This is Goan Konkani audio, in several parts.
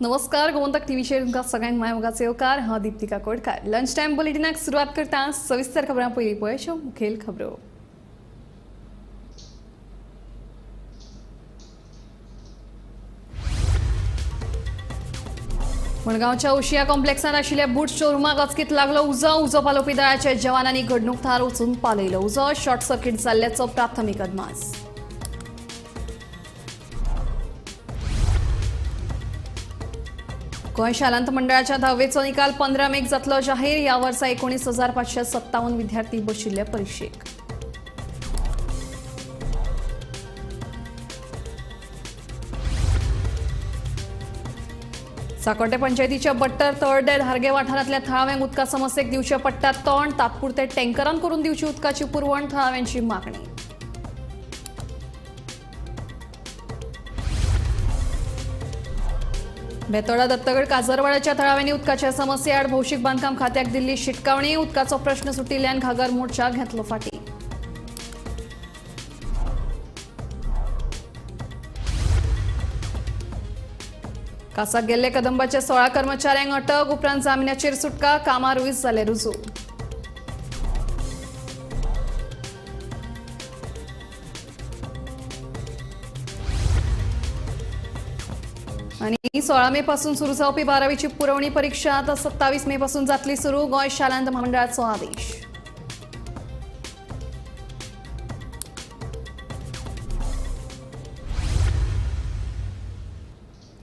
नमस्कार, गोमंतक टीव्हीचेर तुमकां सगळ्यांक माय मोगाचो येवकार. हांव दीप्ती काकोडकार. लंच टायम बुलेटिनाक सुरवात करता. सविस्तर खबरां पयलीं पळय मुखेल खबरो. मडगांवच्या ओशिया कॉम्प्लेक्सांत आशिल्ल्या बूट शोरुमाक अचकीत लागलो उजो. उजो पालोवपी दळाच्या जवानांनी घडणूक थळार वचून पालयलो उजो. शॉर्ट सर्किट जाल्ल्याचो प्राथमीक अदमास. गोंय शालांत मंडळाच्या धावेचो निकाल 15 मेक जातलो जाहीर. ह्या वर्सा 19,557 विद्यार्थी बशिल्ले परिक्षेक. साकोड्डे पंचायतीच्या बट्टर तळडे धारगे वाठारांतल्या थळाव्यांक उदका समस्येक दिवचे पडटा तोंड. तात्पुरते टँकरान करून दिवची उदकाची पुरवण, थळाव्यांची मागणी. बेतोडा दत्तगड काजरवाड्याच्या थळाव्यांनी उदकाच्या समस्येआड भौशीक बांदकाम खात्याक दिल्ली शिटकावणी. उदकाचो प्रश्न सुटिल्ल्यान घागर मोर्चा घेतलो फाटी. कासाक गेल्ले कदंबाच्या 16 कर्मचाऱ्यांक अटक. उपरांत जामिनाचेर सुटका. कामार 20 जाले रुजू. आणि 16 मे पासून सुरू जावपी 12वीची पुरवणी परीक्षा आता 27 मे पासून जातली सुरू. गोंय शालांत महामंडळाचो आदेश.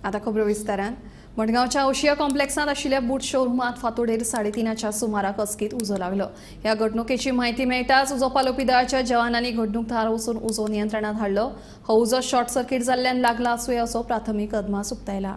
आता खबरो विस्तारान. मडगांवच्या ओशिया कॉम्प्लेक्सांत आशिल्ल्या बूट शोरुमांत फांतोडेर 3:30च्या सुमाराक अचकीत उजो लागलो. ह्या घडणुकेची म्हायती मेळटाच उजो पालोवपी दळाच्या जवानांनी घडणूक थळार वचून उजो नियंत्रणात हाडलो. हो उजो शॉर्ट सर्किट जाल्ल्यान लागला आसूया असो प्राथमीक अदमास उक्तायला.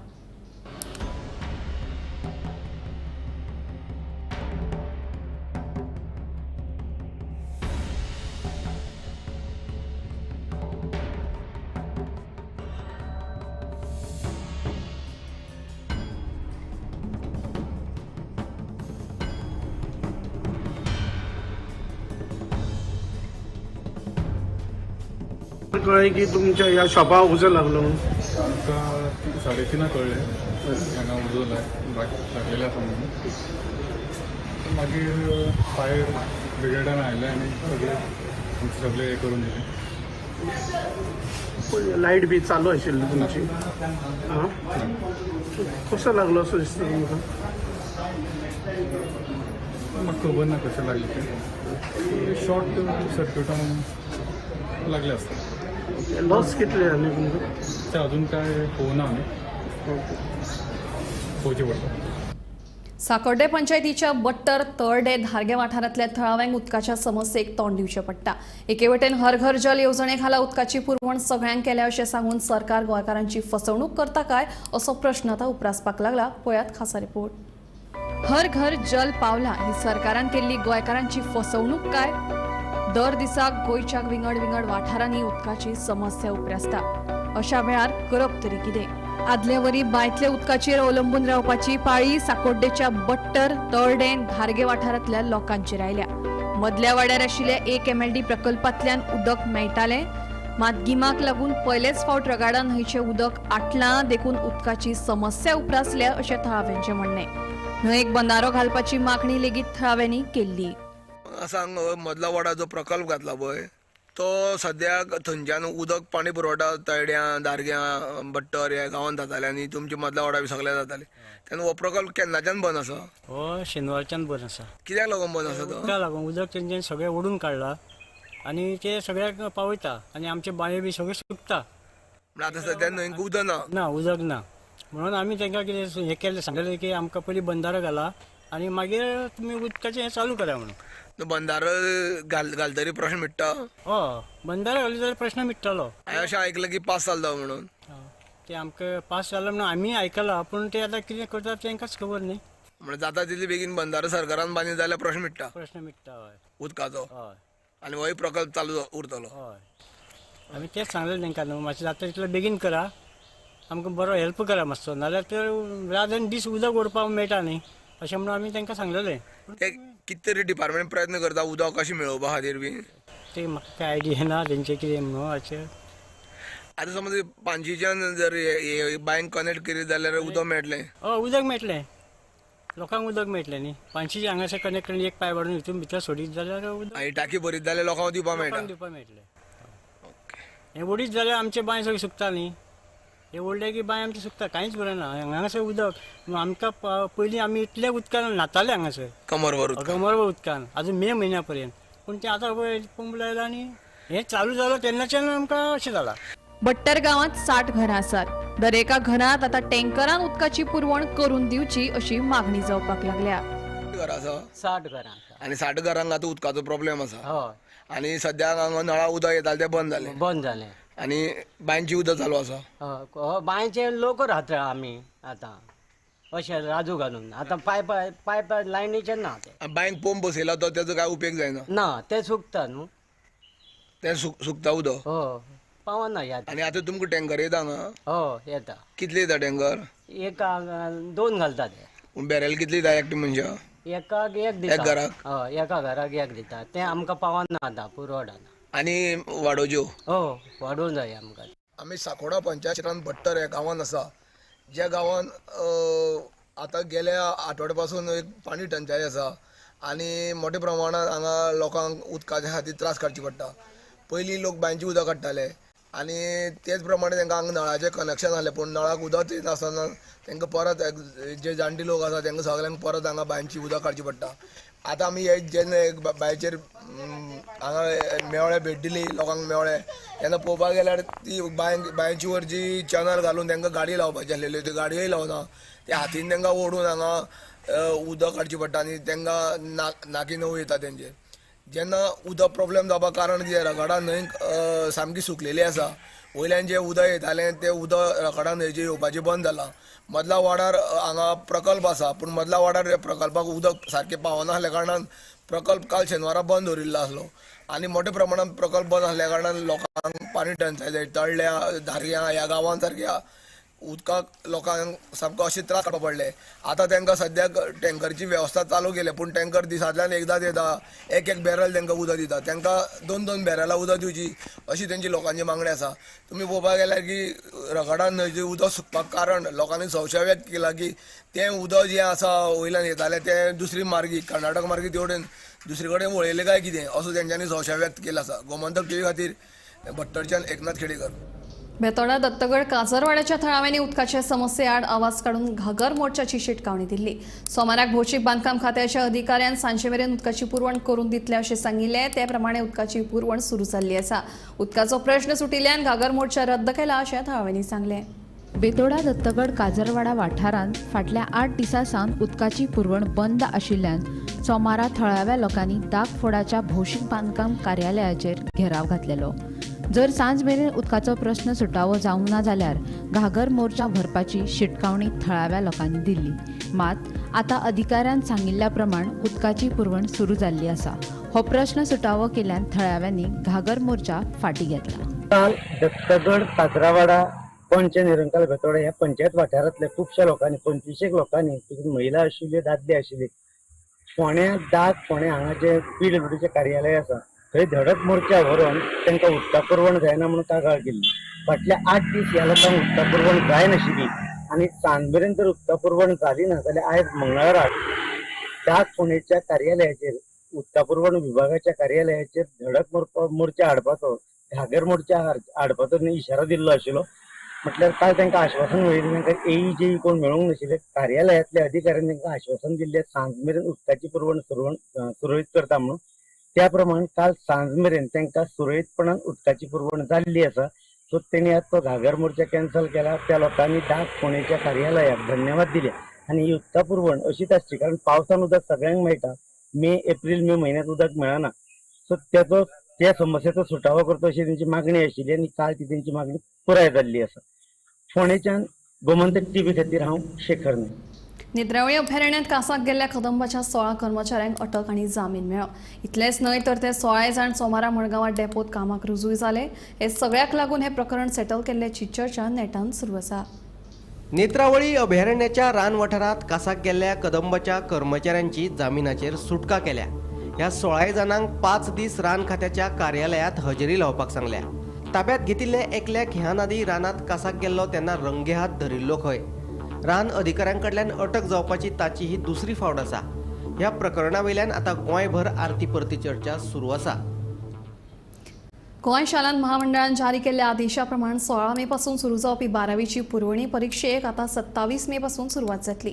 कळ्ळें की तुमच्या ह्या शॉपाक उजो लागलो म्हणून? आमकां 3:30 कळ्ळें हांगा उजो लागलेले आसा म्हणून. मागीर फायर ब्रिगेडान आयले आनी सगळे आमचे सगळे हें करून दिलें. लायट बी चालू आशिल्ली तुमची? आं, कसो लागलो असो दिसता तुमकां? म्हाका खबर ना कशें लागलें तें. शॉर्ट सर्क्युटान लागलें आसता. लॉस कितले जाले तुमकां? ते अजून काय पळोवना आमी, पळोवचें पडटा. साकोड्डे पंचायतीच्या बट्टर तळडे धारगे वाठारांतल्या थळाव्यांक उदकाच्या समस्येक तोंड दिवचें पडटा. एके वटेन हर घर जल येवजणे खाला उदकाची पुरवण सगळ्यांक केल्या अशें सांगून सरकार गोंयकारांची फसवणूक करता काय असो प्रश्न आतां उप्रासपाक लागला. पळयात खासा रिपोर्ट. हर घर जल पावला ही सरकारान केल्ली गोंयकारांची फसवणूक काय? दर दिसा गोंयच्या विंगड विंगड वाठारांनी उदकाची समस्या उप्रासता. अशा वेळार करप तरी कितें? आदले वरी बांयतल्या उदकाचेर अवलंबून रावपाची पाळी साकोड्डेच्या बट्टर तळडे धारगे वाठारांतल्या लोकांचेर आयल्या. मदल्या वाड्यार आशिल्ल्या 1 MLD प्रकल्पांतल्यान उदक मेळटालें. मात गिमाक लागून पयलेच फावट रगाडा न्हंयचें उदक आटलां देखून उदकाची समस्या उप्रासल्या अशें थळाव्यांचें म्हणणें. न्हंयेक बंदारो घालपाची मागणी लेगीत थळाव्यांनी केल्ली. सांग, मदला वाडा जो प्रकल्प घातला पळय तो सद्याक थंयच्यान उदक पाणी पुरवठा तळड्यां दारग्यां बट्टर ह्या गांवांत जाताले आनी तुमचे मदला वाडा बी सगळे जाताले. तेन्ना हो प्रकल्प केन्नाच्यान बंद आसा? हो शेनवारच्यान बंद आसा. कित्याक लागून बंद आसा तो? उदका लागून. उदक तेंच्यानी सगळें ओडून काडला आनी ते सगळ्याक पावयता आनी आमचे बांयो बी सगळें सुकता. म्हळ्यार आतां सद्या न्हंयक उदक ना? ना, उदक ना. म्हणून आमी तांकां कितें हें केलें, सांगलें की आमकां पयलीं बंदारो घाला आनी मागीर तुमी उदकाचें हें चालू करा म्हणून. बंदारो घालतरी प्रश्न मिट्टा? हय, बंदारो घाली जाल्यार प्रश्न मिट्टलो. हांवें अशें आयकलां की पास जालो म्हणून. ते आमकां पास जालो म्हणून आमी आयकलां, पूण ते आतां कितें करतात तांकांच खबर न्ही. म्हणजे जाता तितले बेगीन बंदारो सरकारान बांदले जाल्यार प्रश्न मिट्टा. प्रश्न मिट्टा, हय. उदकाचो. हय. आनी होय प्रकल्प चालू उरतलो. हय, आमी तेंच सांगलें तांकां न्हू, मातशें जाता तितलो बेगीन करा, आमकां बरो हेल्प करा मातसो, नाल्यार तर रात आनी दीस उदक ओडपाक मेळटा न्ही अशें म्हणून आमी तांकां सांगलेलें. ते कितें तरी डिपार्टमेंट प्रयत्न करता उदक कशें मेळोवपा खातीर बी? ते म्हाका कांय आयडिया ना तेंचे कितें म्हणून अशें. आतां समज पांचशीच्यान जर बांयक कनेक्ट केली जाल्यार उदक मेळटलें? हय, उदक मेळटलें, लोकांक उदक मेळटलें न्ही. पांचशीचे हांगासर कनेक्ट करून एक पायप हाडून हितून भितर सोडीत जाल्यार उदक आनी टाकी भरीत जाल्यार लोकांक दिवपाक मेळटा. दिवपाक मेळटलें. हें ओडीत जाल्यार आमचें बांय सगळें सुकता न्ही. हें ओडलें की बांय आमची सुकता, कांयच उरना हांगासर उदक. आमकां पयलीं आमी इतल्या उदकान न्हाताले हांगासर, कमरभर कमरभर उदकान, आजून मे म्हयन्या पर्यंत. पूण तें आतां पळय पंप लायला आनी हें चालू जालां तेन्नाच्यान आमकां अशें जालां. बट्टर गांवांत 60 घरां आसात. दरेका घरांत आतां टँकरान उदकाची पुरवण करून दिवची अशी मागणी जावपाक लागल्या. घरां आसा 60 घरां आसा. आनी 60 घरांक आतां उदकाचो प्रॉब्लेम आसा. हय. आनी सद्याक हांगा नळा उदक येतालें तें बंद जालें. बंद जालें. आनी बांयचें उदक चालू आसा. हय, बांयचे लोक रावता आमी आतां अशें राजू घालून. आतां पायप पायप लायनीचेर ना ते. बांयक पंप बसयला तो तेजो काय उपेग जायना? ना, ते सुकता न्हू. तें सुकता उदक? हय, पावना ह्या. आनी आतां तुमकां टँकर येता हांगा? हय येता. कितले येता टँकर? एक 2 घालता ते. बॅरल कितले येता एकटे मनशां? एकाक एक दिता. एक घराक? हय, एका घराक एक दिता. तें आमकां पावना आतां, पुरवडना. आनी वाडोवच्यो? हो, वाडोवंक जाय आमकां. आमी साकोडा पंचायत बट्टर ह्या गांवांत आसा, ज्या गांवांत आतां गेल्या आठवड्या पासून एक पाणी टंचाई आसा आनी मोठ्या प्रमाणांत हांगा लोकांक उदकाच्या खातीर त्रास काडचे पडटा. पयलीं लोक बांयचें उदक काडटाले आनी तेच प्रमाणे तांकां हांगा नळाचें कनेक्शन आसलें, पूण नळाक उदक येनासतना तांकां परत जे जाणटे लोक आसा तांकां सगल्यांक परत हांगा बांयचें उदक काडचें पडटा. आतां आमी हे जेन्ना एक बांयचेर हांगा मेवळे भेट दिली, लोकांक मेवळे, तेन्ना पळोवपाक गेल्यार ती बांयची वर जी चॅनल घालून तांकां गाडी लावपाची आसलेली, त्यो गाडयोय लावना, ते हातीन तांकां ओडून हांगा उदक काडचें पडटा आनी तांकां नाकी नव येता तेंचेर. जेन्ना उदक प्रॉब्लेम जावपाक कारण कितें, रगडा न्हंय सामकी सुकलेली आसा. वयल्यान जें उदक येतालें तें उदक रगडा न्हंयचें येवपाचें बंद जालां. मदल्या वाडार हांगा प्रकल्प आसा, पूण मदल्या वाडार प्रकल्पाक उदक सारकें पावना आसल्या कारणान प्रकल्प काल शेनवारा बंद दवरिल्लो आसलो आनी मोठ्या प्रमाणान प्रकल्प बंद आसल्या कारणान लोकांक पाणी टंचाय जाय. तळ्ळ्या, धारग्यां ह्या गांवांत सारक्या उदकाक लोकांक सामको अशे त्रास काडपा पडले. आतां तांकां सद्याक टँकरची वेवस्था चालू केल्या, पूण टँकर दिसांतल्यान एकदांच येता, एक एक बॅरल तांकां उदक दिता. तांकां 2-2 बॅरलां उदक दिवची अशी तेंची लोकांची मागणी आसा. तुमी पळोवपाक गेल्यार की रगडा न्हंयचें उदक सुकपाक कारण लोकांनी संशय व्यक्त केला की तें उदक जें आसा वयल्यान येतालें तें दुसरी मार्गी, कर्नाटक मार्गी तेवटेन दुसरे कडेन वळयलें काय कितें असो तेंच्यांनी संशय व्यक्त केला आसा. गोमंतक टीव्ही खातीर भट्टरच्यान एकनाथ खेडेकर. बेतोडा दत्तगड काजरवाड्याच्या थळाव्यांनी उदकाच्या समस्येआड आवाज काडून घागर मोर्चाची शिटकावणी दिली. सोमाराक भौशीक बांदकाम खात्याच्या अधिकाऱ्यान सांजे मेरेन उदकाची पुरवण करून दितले अशें सांगिल्लें. ते प्रमाणे उदकाची पुरवण सुरू जाल्ली आसा. उदकाचो प्रश्न सुटिल्ल्यान घागर मोर्चा रद्द केला अशें थळाव्यांनी सांगलें. बेतोडा दत्तगड काजरवाडा वाठारांत फाटल्या 8 दिसां सावन उदकाची पुरवण बंद आशिल्ल्यान सोमारा थळाव्या लोकांनी दागफोडाच्या भौशीक बांदकाम कार्यालयाचेर घेराव घातलेलो. जर सांज मेरेन उदकाचो प्रश्न सुटावो जावंक ना जाल्यार घागर मोर्चा व्हरपाची शिटकावणी थळाव्या लोकांनी दिल्ली. मात आतां अधिकाऱ्यान सांगिल्ल्या प्रमाण उदकाची पुरवण सुरू जाल्ली आसा. हो प्रश्न सुटावो केल्ल्यान थळाव्यांनी घागर मोर्चा फाटीं घेतला. काल दत्तगड काजरावाडा पंच निरंकाल बेतोडा ह्या पंचायत वाठारांतल्या खुबश्या लोकांनी, 25 लोकांनी, तितून महिला आशिल्ल्यो, दादले आशिल्ले, फोंड्या दाग फोंड्या हांगा जे पीडब्ल्यूडीचें कार्यालय आसा थंय धडक मोर्चा व्हरून तांकां उदका पुरवण जायना म्हणून कागाळ केल्ली. फाटल्या 8 दीस ह्या लोकांक उदका पुरवण जायनाशिल्ली आनी सांज मेरेन जर उदका पुरवण जाली ना जाल्यार आयज मंगळाराक दाग फोंडेच्या कार्यालयाचेर, उदका पुरवण विभागाच्या कार्यालयाचेर धडक मोर्चा हाडपाचो, घागर मोर्चा हाडपाचो इशारो दिल्लो आशिल्लो. म्हटल्यार काल तांकां आश्वासन मेळिल्लें, तांकां एई जेई कोण मेळूंक नाशिल्लें. कार्यालयांतल्या अधिकाऱ्यांनी तांकां आश्वासन दिल्लें सांज मेरेन उदकाची पुरवण सुरळीत करता म्हणून. त्या प्रमाण काल सांज मेरेन तांकां सुरळीतपणान उदकाची पुरवण जाल्ली आसा. सो तेणी आज तो घागर मोर्चा कॅन्सल केला. त्या लोकांनी दाग फोंडेच्या कार्यालयाक धन्यवाद दिले आनी ही उदका पुरवण अशीच आसची, कारण पावसान उदक सगळ्यांक मेळटा, मे एप्रील मे म्हयन्यांत उदक मेळना. सो तेचो त्या समस्येचो सुटावो करचो अशी तेंची मागणी आशिल्ली आनी काल ती तेंची मागणी पुराय जाल्ली आसा. फोंडेच्यान गोमंतक टीव्ही खातीर हांव शेखर नायक. नेत्रावळी अभयारण्यात कासाक गेल्ल्या कदंबाच्या 16 कर्मचाऱ्यांक अटक आनी जामीन मेळ्ळो. इतलेंच न्हय तर ते 16 जाण सोमारा मडगांवां डेपोत कामाक रुजू जाले. हे सगळ्याक लागून हे प्रकरण सेटल केल्ल्याची चर्चा नेटान सुरू आसा. नेत्रावळी अभयारण्याच्या रान वाठारांत कासाक गेल्ल्या कदंबाच्या कर्मचाऱ्यांची जामिनाचेर सुटका केल्या. ह्या 16 जाणांक 5 दीस रान खात्याच्या कार्यालयांत हजेरी लावपाक सांगल्या. ताब्यात घेतिल्ले एकल्याक ह्यान आदी रानांत कासाक गेल्लो तेन्ना रंगेहात धरिल्लो खंय. रान अधिकाऱ्यां कडल्यान अटक जावपाची ताची ही दुसरी फावट आसा. ह्या प्रकरणा वयल्यान आतां गोंयभर आरती परती चर्चा सुरू आसा. गोंय शालांत महामंडळान जारी केल्ल्या आदेशा प्रमाण 16 मे पासून सुरू जावपी 12वीची पुरवणी परिक्षेक आतां 27 मे पासून सुरवात जातली.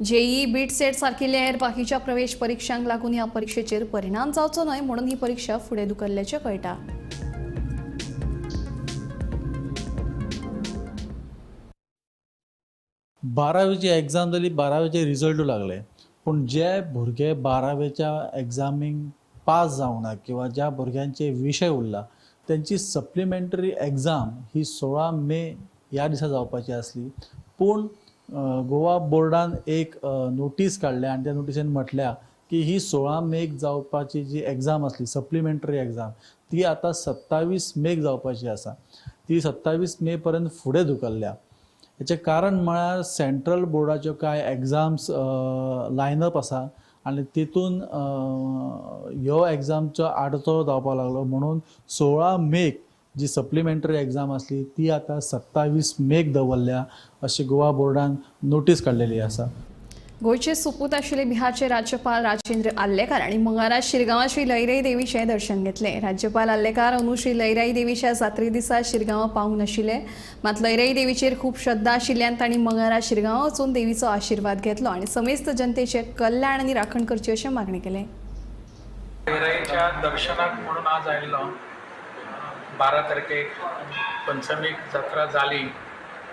जेईई, बीट सेट सारकिल्ल्या हेर बाकीच्या प्रवेश परिक्षांक लागून ह्या परिक्षेचेर परिणाम जावचो न्हय म्हणून ही परिक्षा फुडें धुकल्ल्याचें कळटा. बारावेची एग्जाम जाली, 12वेचे रिजल्ट लागले, पूण जे भुरगे 12वेच्या एग्जामीक पास जावना किंवा ज्या भुरग्यांचे विशय उरला त्यांची सप्लिमेंटरी एग्जाम ही 16 मे ह्या दिसा जावपाची आसली. पूण गोवा बोर्डान एक नोटीस काडल्या आनी त्या नोटिसेन म्हटल्या की ही 16 मेक जावपाची जी एग्जाम आसली सप्लिमेंटरी एग्जाम ती आतां 27 मेक जावपाची आसा. ती 27 मे पर्यंत फुडें धुकल्ल्या. हेचें कारण म्हळ्यार सेंट्रल बोर्डाच्यो कांय एग्जाम्स लायनअप आसा आनी तितून ह्यो एग्जामचो आडचो जावपाक लागलो म्हणून 16 मेक जी सप्लिमेंटरी एग्जाम आसली ती आतां 27 मेक दवरल्या अशी गोवा बोर्डान नोटीस काडलेली आसा. गोंयचे सुपूत आशिल्ले बिहारचे राज्यपाल राजेंद्र आर्लेकर आनी मंगळारा शिरगांवां श्री लयराई देवीचें दर्शन घेतलें. राज्यपाल आर्लेकर अंदू श्री लयराई देवीच्या जात्रे दिसा शिरगांवां पावूंक नाशिल्ले, मात लयराई देवीचेर खूब श्रद्धा आशिल्ल्यान तांणी मंगळारा शिरगांवां वचून देवीचो आशिर्वाद घेतलो आनी समेस्त जनतेचें कल्याण आनी राखण करचें अशें मागणें केलें. लयराईच्या दर्शनाक म्हणून आज आयिल्लो. 12 तारखेक पंचमीक जात्रा जाली,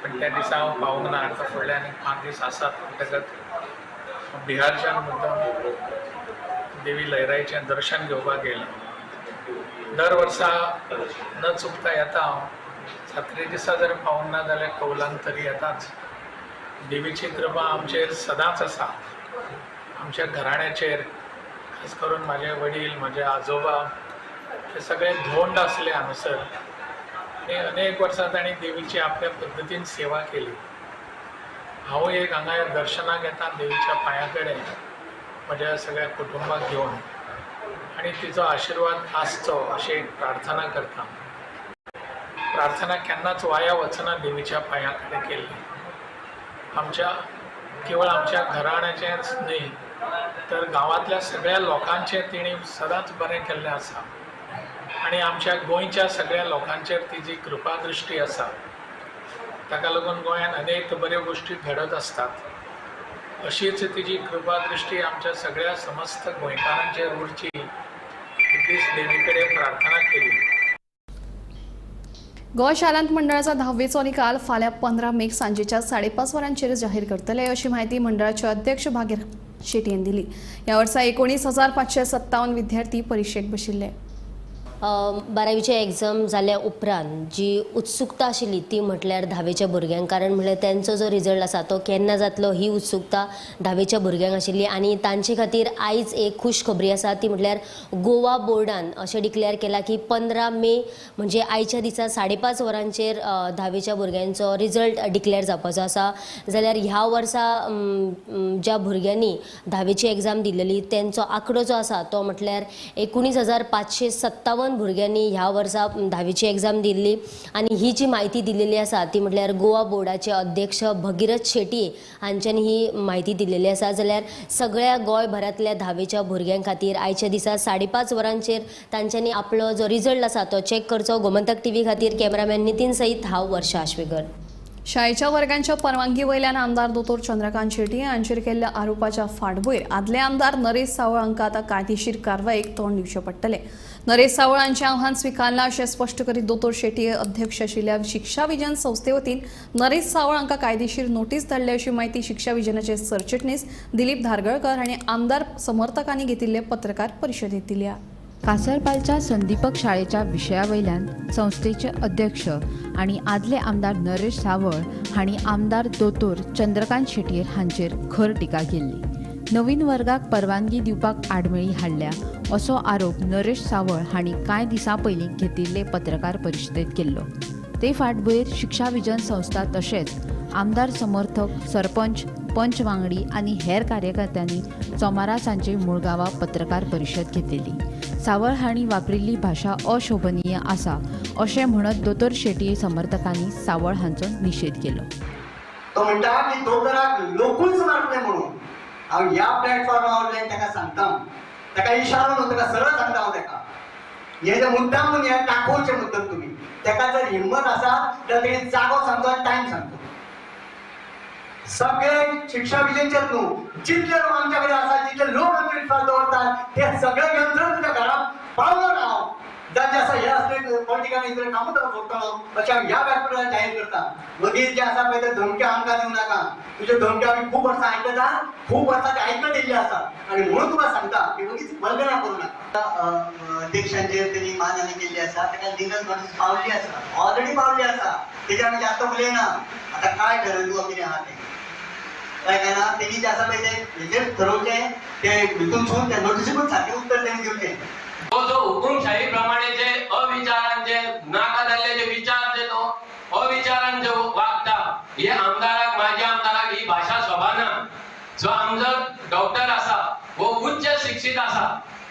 पण त्या दिसा हांव पावूंक ना. आतां फुडले आनी 5 दीस आसात म्हणटकच बिहारच्यान मुद्दम देवी लयराईचें दर्शन घेवपाक येयलां. दर वर्सा न चुकता येता हांव. जात्रे दिसा जर पावूंक ना जाल्यार कौलान तरी येताच. देवीची कृपा आमचेर सदांच आसा, आमच्या घराण्याचेर, खास करून म्हाजे वडील, म्हाजे आजोबा हे सगळे धोंड आसले हांगासर आनी अनेक वर्सां तांणी देवीची आपल्या पद्दतीन सेवा केली. हांव एक हांगा दर्शनाक येता देवीच्या पांया कडेन म्हज्या सगळ्या कुटुंबाक घेवन आनी तिचो आशिर्वाद आसचो अशी एक प्रार्थना करता. प्रार्थना केन्नाच वाया वचना देवीच्या पांया कडेन केल्ली. आमच्या केवळ आमच्या घराण्याचेंच न्हय तर गांवांतल्या सगळ्या लोकांचें तिणें सदांच बरें केल्लें आसा आनी आमच्या गोंयच्या सगळ्या लोकांचेर तिची कृपादृश्टी आसा. ताका लागून गोंयांत अनेक बऱ्यो गोश्टी घडत आसतात. अशीच तिची कृपादृश्टी आमच्या सगळ्या समस्त गोंयकारांचेर उरची इतलीच देवी कडेन प्रार्थना केली. गोंय शालांत मंडळाचा 10वेचो निकाल फाल्यां 15 मेक सांजेच्या 5:30 वरांचेर जाहीर करतले अशी माहिती मंडळाचे अध्यक्ष भागीरथ शेट्टी यांनी दिली. ह्या वर्सा 19,557 विद्यार्थी परिक्षेक बशिल्ले. 12वीचे एग्जाम जाल्या उपरांत जी उत्सुकता आशिल्ली ती म्हटल्यार 10वेच्या भुरग्यांक, कारण म्हळ्यार तेंचो जो रिजल्ट आसा तो केन्ना जातलो ही उत्सुकता 10वेच्या भुरग्यांक आशिल्ली आनी तांचे खातीर आयज एक खूश खबरी आसा ती म्हटल्यार गोवा बोर्डान अशें डिक्लेअर केलां की 15 मे म्हणजे आयच्या दिसा 5:30 वरांचेर 10वेच्या भुरग्यांचो रिजल्ट डिक्लेअर जावपाचो आसा. जाल्यार ह्या वर्सा ज्या भुरग्यांनी 10वेची एग्जाम दिलेली तेंचो आंकडो जो आसा तो म्हटल्यार 19,557 भुरग्यांनी ह्या वर्सा 10वीची एग्जाम दिल्ली आनी ही जी म्हायती दिलेली आसा ती म्हटल्यार गोवा बोर्डाचे अध्यक्ष भगीरथ शेट्टी हांच्यानी ही म्हायती दिलेली आसा. जाल्यार सगळ्या गोंयभरांतल्या 10वेच्या भुरग्यां खातीर आयच्या दिसा 5:30 वरांचेर तांच्यांनी आपलो जो रिजल्ट आसा तो चॅक करचो. गोमंतक टीव्ही खातीर कॅमेरामॅन नितीन सयत हांव वर्षा आश्वेकर. शाळेच्या वर्गांच्या परवानगी वयल्यान आमदार दोतोर चंद्रकांत शेट्टी हांचेर केल्ल्या आरोपाच्या फाटभूंयेर आदले आमदार नरेश सावळ हांकां आतां कायदेशीर कारवायेक तोंड दिवचें पडटलें. नरेश सावळ हांचें आव्हान स्विकारलां अशें स्पश्ट करीत दोतोर शेट्टी अध्यक्ष आशिल्ल्या शिक्षा विजन संस्थे वतीन नरेश सावळ हांकां कायदेशीर नोटीस धाडल्या अशी म्हायती शिक्षा विजनाचे सरचिटणीस दिलीप धारगळकर हांणी आमदार समर्थकांनी घेतिल्ले पत्रकार परिशदेंत दिल्या. कासरपालच्या संदीपक शाळेच्या विशया वयल्यान संस्थेचे अध्यक्ष आनी आदले आमदार नरेश सावळ हांणी आमदार दोतोर चंद्रकांत शेट्टी हांचेर खर टिका केल्ली. नवीन वर्गाक परवानगी दिवपाक आडमेळी हाडल्या असो आरोप नरेश सावळ हांणी कांय दिसां पयलीं घेतिल्ले पत्रकार परिशदेंत केल्लो. ते फाटभुंयेर शिक्षा विजन संस्था तशेंच आमदार समर्थक, सरपंच, पंच वांगडी आनी हेर कार्यकर्त्यांनी सोमारा सांजे मुळगांवां पत्रकार परिशद घेतिल्ली. सावळ हांणी वापरिल्ली भाशा अशोभनीय आसा अशें म्हणत दोतोर शेटये समर्थकांनी सावळ हांचो निशेध केलो. तो म्हणटा की दोतोराक लोकूच मारतले म्हणून हांव ह्या प्लॅटफॉर्मावरल्यान ताका सांगता, ताका इशारो न्हू, ताका सरळ सांगता हांव ताका, हे जे मुद्दाम म्हणून हे दाखोवचे मुद्दम तुमी, ताका जर हिंमत आसा जाल्यार तेणी जागो सांगचो आनी टायम सांगचो. सगळे शिक्षा विजनचेच न्हू, जितले लोक आमच्या कडेन आसा, जितले लोक आमचे विश्वास दवरतात ते सगळे घेवन जर तुज्या घरात पावलो ना हांव, जांचे आसा हे असले पॉलिटिकान इतले कामूच हांव सोडटलो अशें हांव ह्या व्यासपिठार जाहीर करता. मगीर जे आसा पळय ते धमक्यो आमकां दिवं नाका, तुज्यो धमक्यो आमी खूब वर्सां आयकता, खूब वर्सां ते आयकत येयल्ले आसा आनी म्हणून तुका सांगता की मगीर वल्गना करूं नाका. अध्यक्षांचेर तेणी मानहानी केल्ली आसा, ताका लिगल नोटीस पावल्ली आसा, ऑलरेडी पावल्ली आसा, तेजेर आमी जास्त उलयना. आतां काय ठरयलें तुका कितें आहा तें काय काय ना, तेणी जें आसा पळय तें हेजेर ठरोवचें, ते भितूनसून त्या नोटिसीकूच सारकें उत्तर तेणी दिवचें. तो जो हुकुमशाही प्रमाणे जे अविचारान जे नाका जाल्ले जे विचार जे तो अविचारान जे वागता, हे आमदाराक माजी आमदाराक ही भाशा शोभाना. जो आमचो डॉक्टर आसा हो उच्च शिक्षीत आसा,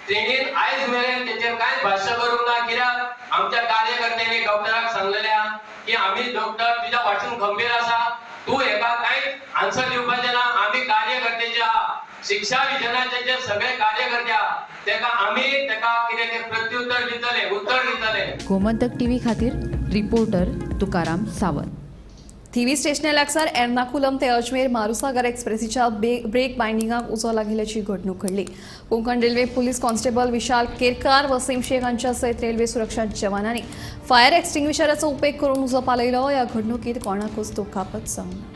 तेणीन आयज मेरेन तेचेर कांयच भाश्य करूंक ना. कित्याक आमच्या कार्यकर्त्यांनी डॉक्टराक सांगलेलें आहा की आमी डॉक्टर तुज्या वाचून गंभीर आसा, तूं हेका कांयच आन्सर दिवपाचें ना. आमी कार्यकर्ते जे आहा, शिक्षा विजनाचे जे सगळे कार्यकर्ते आहा तेका आमी तेका कितें तें प्रत्युत्तर दितले, उत्तर दितले. गोमंतक टीव्ही खातीर रिपोर्टर तुकाराम सावंत. थिवी स्टेशना लागसार एर्नाकुलम ते अजमेर मारुसागर एक्सप्रेसीच्या ब्रेक बायंडिंगाक उजो लागिल्ल्याची घडणूक घडली. Konkan railway police constable Vishal Kerkar, Wasim Shaikh हांच्या सयत रेल्वे सुरक्षा जवानांनी फायर एक्स्टिंग्विशराचो उपेग करून उजो पालयलो. ह्या घडणुकीत कोणाकूच दुखापत जावंक ना.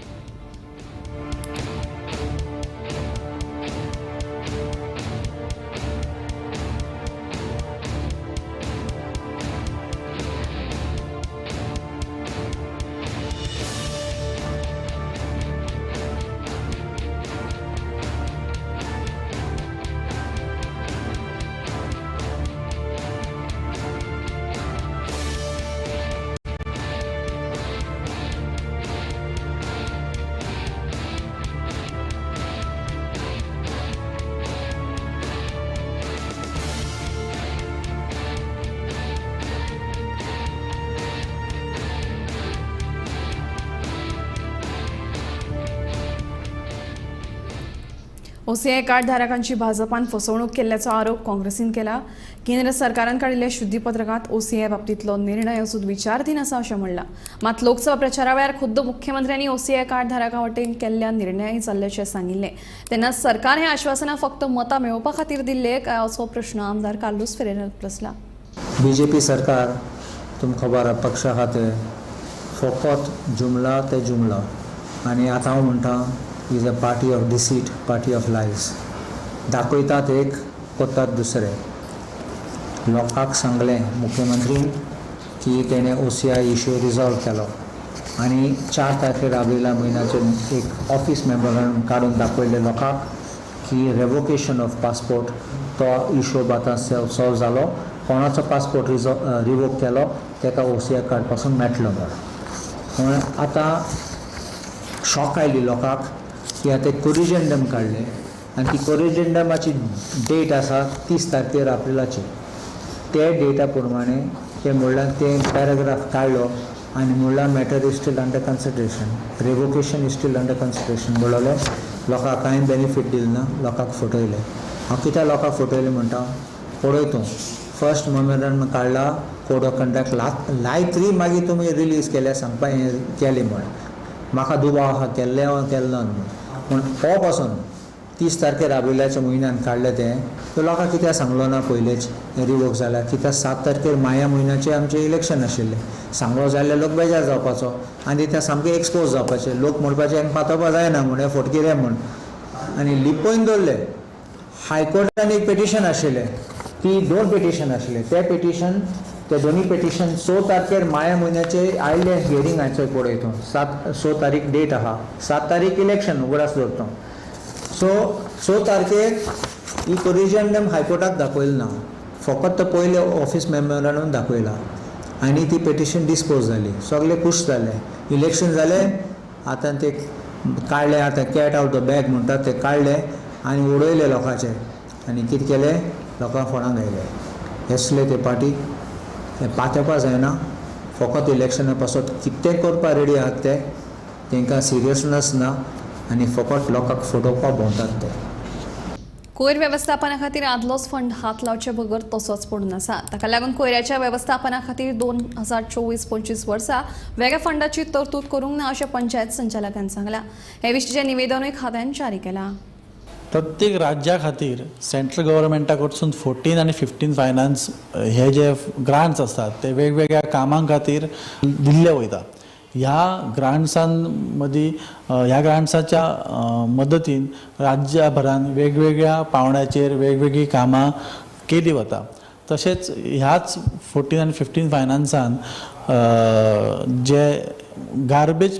ओसीआय कार्ड धारकांची भाजपान फसवणूक केल्ल्याचो आरोप काँग्रेसीन केला. केंद्र सरकारान काडिल्ल्या शुद्धीपत्रकांत ओसीआय बाबतींतलो निर्णय अजून विचारधीन आसा अशें म्हणलां. मात लोकसभा प्रचारा वेळार खुद्द मुख्यमंत्र्यांनी ओसीआय कार्ड धारकां वटेन केल्ल्या निर्णय जाल्ल्याचें सांगिल्लें. तेन्ना सरकार हें आश्वासनां फक्त मतां मेळोवपा खातीर दिल्लें काय असो प्रश्न आमदार कार्लूस फेरेरान प्रस्ला. बीजेपी सरकार तुमकां खबर आहा पक्षा खातीर फकत जुमला ते जुमला आनी आतां हांव म्हणटा is a party of deceit, party of lies. दाखयतात एक, करतात दुसरे. लोकांक सांगलें मुख्यमंत्रीन की तेणें ओसीआय इशू रिजॉल्व केलो आनी 4 तारखेर आब्रिला म्हयन्याचेर एक ऑफीस मेमोरंडम काडून दाखयलें लोकांक की रेवोकेशन ऑफ पासपोर्ट तो इशू आतां सॉल्व जालो. कोणाचो पासपोर्ट रिवोक केलो ताका ओसीआय कार्ड पासून मेळटलो म्हूण. आतां शॉक आयली लोकांक की आतां कोरिजेंडम काडलें आनी ती कोरिजेंडमाची डेट आसा 30 तारखेर एप्रिलाची. ते डेटा प्रमाणे ते म्हणल्यार ते पॅराग्राफ काडलो आनी म्हणल्यार matter is still under consideration, revocation is still under consideration म्हणलें. लोकांक कांय बेनिफीट दिलें ना, लोकांक फटयलें. हांव कित्याक लोकांक फटयलें म्हणटा पळय तूं फर्स्ट मेमोरंडम काडला, कोड ऑफ कंडक्ट लायत मागीर तुमी रिलीज केल्या सांगपा हें केलें म्हण म्हाका दुबाव आहा केल्लें वा केलें ना म्हूण. पूण हो पासून 30 तारखेर आब्रिलाच्या म्हयन्यान काडलें तें तो लोकांक कित्याक सांगलो ना पयलेच रिवोक जाल्यार. कित्याक 7 तारखेर माया म्हयन्याचें आमचें इलेक्शन आशिल्लें, सांगलो जाल्यार लोक बेजार जावपाचो आनी ते सामके एक्सपोज जावपाचे, लोक म्हणपाचे हांकां पातोवपा जायना म्हूण, हे फटकिरे म्हूण. आनी लिपोवन दवरले. हायकोर्टान एक पिटिशन आशिल्लें, ती 2 पिटिशन आशिल्लें, ते पिटिशन ते दोनी पिटिशन 6 तारखेर माया म्हयन्याचे आयले हियरिंगाचो पळय तूं 6 तारीख डेट आहा, 7 तारीख इलेक्शन उगडास दवरता. सो 6 तारखेर ही कोरिजेंडम हायकोर्टाक दाखयलें ना, फकत तो पयले ऑफीस मेमोरंडम दाखयला आनी ती पिटिशन डिस्पोज जाली. सगळे खूश जाले, इलेक्शन जालें. आतां ते काडले, आतां कॅट आवट the bag म्हणटात ते काडले आनी उडयले लोकांचे आनी कितें केलें, लोकांक फोंडांक घायले. येसले ते पार्टी ते पातेवपा जायना. फकत इलेक्शना पासत कितें करपा रेडी आहात ते, तांकां सिरियसनस ना आनी फकत लोकांक फटोवपाक भोंवतात ते. कोयर वेवस्थापना खातीर आदलोच फंड हात लावचे बगर तसोच पडून आसा. ताका लागून कोयराच्या वेवस्थापना खातीर 2024-25 वर्सा वेगळ्या फंडाची तरतूद करूंक ना अशें पंचायत संचालकान सांगलां. हे विशींचें निवेदनूय खात्यान जारी केलां. प्रत्येक राज्या खातीर सेंट्रल गव्हर्मेंटा कडसून 14 आनी 15 फायनान्स हे जे ग्रांट्स आसतात ते वेगवेगळ्या कामां खातीर दिल्ले वयता. ह्या ग्रांट्सां मदीं ह्या ग्रांट्साच्या मदतीन राज्यभरान वेगवेगळ्या पावंड्याचेर वेगवेगळीं कामां केली वता. तशेंच ह्याच 14 आनी 15 फायनान्सान जे गार्बेज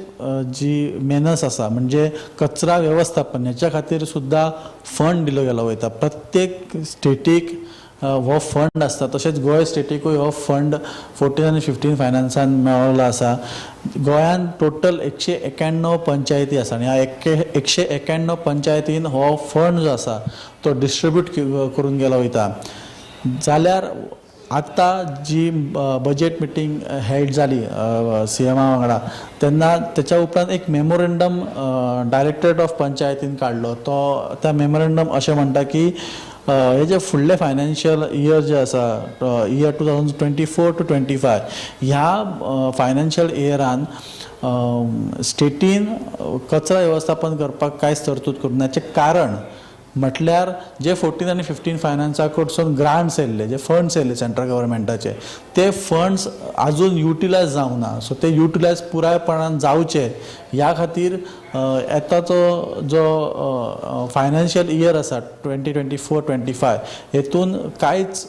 जी मेनस आसा म्हणजे कचरा वेवस्थापन ह्याच्या खातीर सुद्दां फंड दिलो गेलो वयता. प्रत्येक स्टेटीक हो फंड आसता. तशेंच गोंय स्टेटीकूय हो फंड 14 आनी 15 फायनान्सान मेळिल्लो आसा. गोंयांत टोटल 191 पंचायती आसा आनी ह्या 191 पंचायतीन हो फंड जो आसा तो डिस्ट्रिब्यूट करून गेलो वयता. जाल्यार आतां जी बजेट मिटींग हेल्ड जाली सीएमा वांगडा तेन्ना तेच्या उपरांत एक मेमोरेंडम डायरेक्टरेट ऑफ पंचायतीन काडलो. तो त्या मेमोरेंडम अशें म्हणटा की हे जे फुडले फायनान्शियल इयर जे आसा इयर 2024 to 25 ह्या फायनान्शियल इयरान स्टेटीन कचरा वेवस्थापन करपाक कांयच तरतूद करूंक ना. हाचें कारण म्हटल्यार जे 14 आनी 15 फायनान्सा कडसून ग्रांट्स येयल्ले, जे फंड्स येयल्ले सेंट्रल गव्हर्मेंटाचे, ते फंड्स आजून युटिलायज जावंक ना. सो ते युटिलायज पुरायपणान जावचे ह्या खातीर येता तो जो फायनान्शियल इयर आसा 2024-25 हेतून कांयच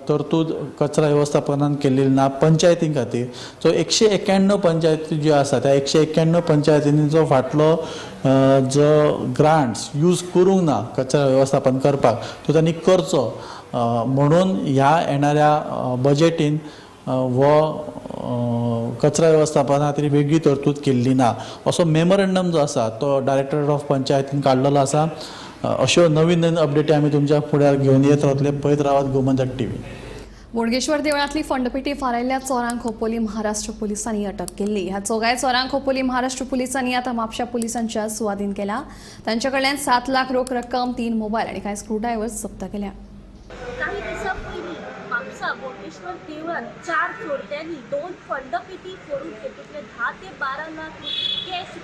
तरतूद कचरा वेवस्थापनान केल्ली ना पंचायतीं खातीर. सो 191 पंचायती ज्यो आसा त्या 191 पंचायतींनी जो फाटलो जो ग्रांट्स यूज करूंक ना कचरा वेवस्थापन करपाक तो तांणी करचो म्हणून ह्या येणाऱ्या बजेटीन हो कचरा वेवस्थापना खातीर वेगळी तरतूद केल्ली ना असो मेमोरेंडम जो आसा तो डायरेक्टर ऑफ पंचायतीन काडलेलो आसा. अश्यो नवीन नवीन अपडेटी आमी तुमच्या फुड्यार घेवन येत रावतले. पळयत रावात गोमंतक टीव्ही. बोडगेश्वर देवळांतली फंडपेटी फारायल्ल्या चोरांक खोपोली महाराष्ट्र पुलिसांनी अटक केल्ली. ह्या चौगाय चोरांक खोपोली महाराष्ट्र पुलिसांनी आतां म्हापशा पुलिसांच्या सुवादीन केला. तांच्या कडल्यान 7 लाख रोख रक्कम, 3 मोबायल आनी कांय स्क्रू ड्रायव्हर्स जप्त केल्या. काही दिसां पयलीं म्हापसा बोडगेश्वर देवळांत 4 चोरट्यांनी 2 फंडपेटी फोडून तातूंतले 10 ते 12 लाख कॅश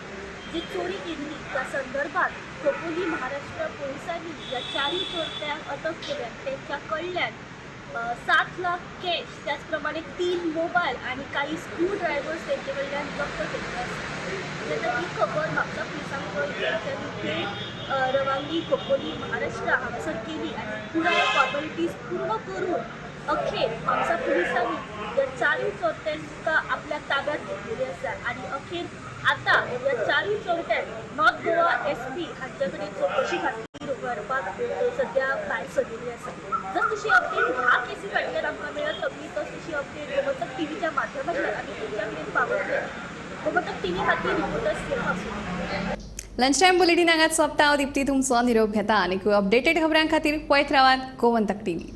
जी चोरी केल्ली त्या संदर्भात खोपोली महाराष्ट्र पोलिसांनी ह्या 4 चोरट्यांक अटक केल्या. त्यांच्या कडल्यान 7 लाख कॅश, त्याचप्रमाणे 3 मोबायल आणि काही स्क्रू ड्रायव्हर्स त्यांचे कडल्यान जप्त केल्ले आसा. जेन्ना ही खबर म्हापसा पुलिसांक कळ्ळी तेंच्यांनी थेट रवानगी खोपोली महाराष्ट्र हांगासर केली आनी पुराय फॉर्मेलिटीज पूर्ण करून अखेर म्हापसा पुलिसांनी ह्या 4 चोरट्यांक आपल्या ताब्यात घेतलेली आसा आनी अखेर आतां ह्या 4 चोरट्यांक नॉर्थ गोवा SP हांचे कडेन चवकशी खातीर व्हरपाक सद्या भायर सरलेली आसा. जस तशी अपडेट ह्या केसी फाटल्यान आमकां मेळत सगळी तस तशी अपडेट गोमंतक टीव्हीच्या माध्यमांतल्यान आमी तुमच्या मेरेन पावयतले. गोमंतक टीव्ही खातीर रिपोर्टर. लंच टायम बुलेटीन हांगाच सोंपता. हांव दीप्ती तुमचो निरोप घेता आनी अपडेटेड खबरां खातीर पळयत रावात गोमंतक टीव्ही.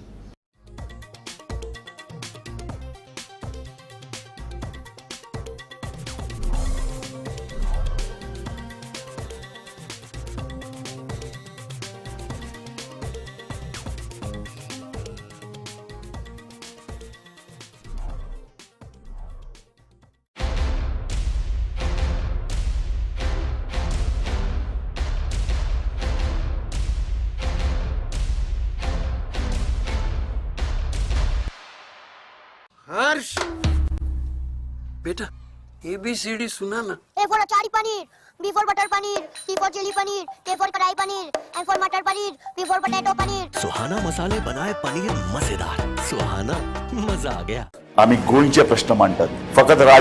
हर्ष बेटा ABCD सुना ना. A for achari paneer, B for butter paneer, C for chilli paneer, K for kadai paneer, M for matar paneer, P for potato paneer. Suhana मसाले बनाए पनीर मजेदार. सुहाना मजा आ गया. आम्ही गोंयचे प्रश्न मांडतात, फकत